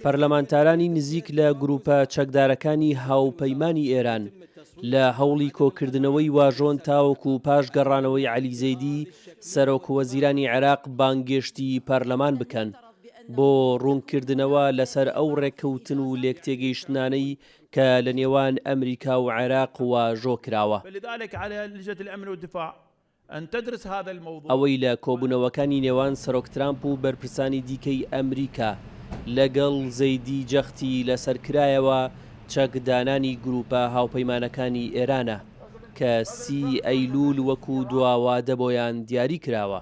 پەرلەمانتارانی نزیک لە گرووپە چەکدارەکانی هاوپەیمانی ئێران لە هەوڵی کۆکردنەوەی واژۆن تاوەکو پاش گەڕانەوەی عەلی زەیدی سەرۆک وەزیرانی عێراق بانگێشتی پەرلەمان بکەن بۆ ڕوونکردنەوە لەسەر ئەو ڕێککەوتن و لێکتێگەیشتنانەی کە لە نێوان ئەمریکا و عێراق واژۆ کراوە. ئەوەی لە کۆبوونەوەکانی نێوان سەرۆک ترامپ و بەرپرسانی دیکەی ئەمریکا لەگەڵ زەیدی جەختی لەسەر کرایەوە، چەک دانانی گرووپە هاوپەیمانەکانی ئێرانە کە سی ئەیلوول وەکو دوا وادە بۆیان دیاری کراوە.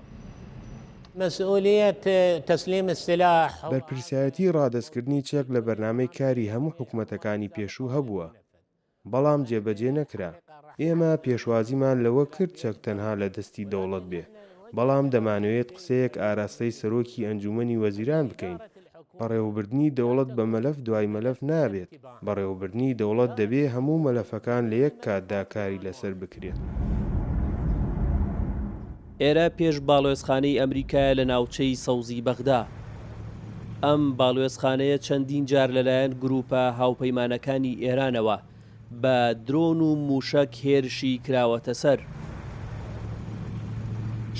بەرپرسایەتی ڕادەستکردنی چەک لە بەرنامەی کاری هەموو حکومەتەکانی پێشوو هەبووە. بەڵام جێبەجێ نەکرا. ئێمە پێشوازیمان لەوە کرد چەک تەنها لە دەستی دەوڵەت بێ، بەڵام دەمانەوێت قسەیەک ئاراستەی سەرۆکی ئەنجومەنی وەزیران بکەین، بەڕێوەبردنی دەوڵەت بە مەلەف دوای مەلەف نابێت، بەڕێوەبردنی دەوڵەت دەبێ هەموو مەلەفەکان لە یەک کاتدا کاری لەسەر بکرێت. ئێرە پێش باڵوێزخانەی ئەمریکایە لە ناوچەی سەوزی بەغدا. ئەم باڵوێزخانەیە چەندین جار لەلایەن گرووپە هاوپەیمانەکانی ئێرانەوە بە درۆن و مووشەک هێرشی کراوەتە سەر.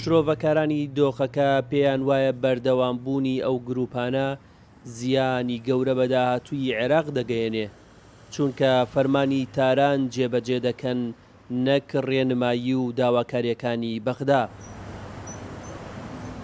شرۆڤەکارانی دۆخەکە پێیان وایە بەردەوامبوونی ئەو گرووپانە زیانی گەورە بە داهاتووی عێراق دەگەیەنێ، چونکە فەرمانی تاران جێبەجێ دەکەن نەک ڕێنمایی و داواکارییەکانی بەغدا.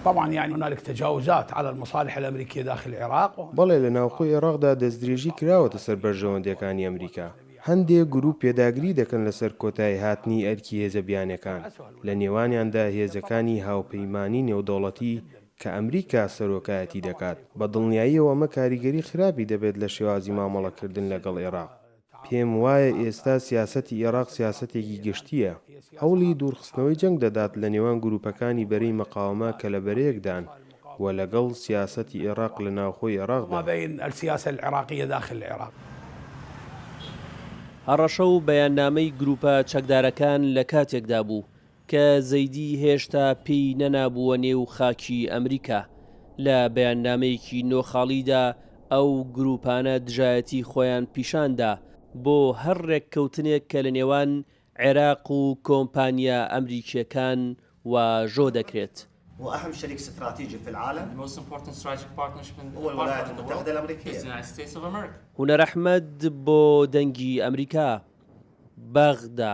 طبعا يعني هنالك تجاوزات على المصالح الامريكية داخل العراق. بەڵێ لە ناوخۆی ئێڕاقدا دەستدرێژی کراوەتە سەر بەرژەوەندییەکانی ئەمریکا. هەندێ گرووپ پێداگری دەکەن لەسەر کۆتاییهاتنی ئەرکی هێزە بیانەکان، لە نێوانیاندا هێزەکانی هاوپەیمانی نێودەوڵەتی کە ئەمریکا سەرۆکایەتی دەکات. بە دڵنیاییەوە ئەمە کاریگەری خراپی دەبێت لە شێوازی مامەڵەکردن لەگەڵ ئێڕاق. پێم وایە ئێستا سیاسەتی ئێراق سیاسەتێکی گشتییە، هەوڵی دوورخستنەوەی جەنگ دەدات لە نێوان گرووپەکانی بەرەی مەقاوەمە کە لە بەرەیەکدان و لەگەڵ سیاسەتی ئێراق لە ناوخۆی ئێراقدا. هەڕەشە و بەیاننامەی گرووپە چەکدارەکان لە کاتێکدا بوو کە زەیدی هێشتا پێی نەنابووە نێو خاکی ئەمریکا، لە بەیاننامەیەکی نۆ خاڵیدا ئەو گرووپانە دژایەتی خۆیان پیشان دا بۆ هەر رێککەوتنێک کە لە نێوان عێراق و کۆمپانیا ئەمریکییەکان واژۆ دەکرێت. هونەر ئەحمەد بۆ دەنگی ئەمریکا، بەغدا.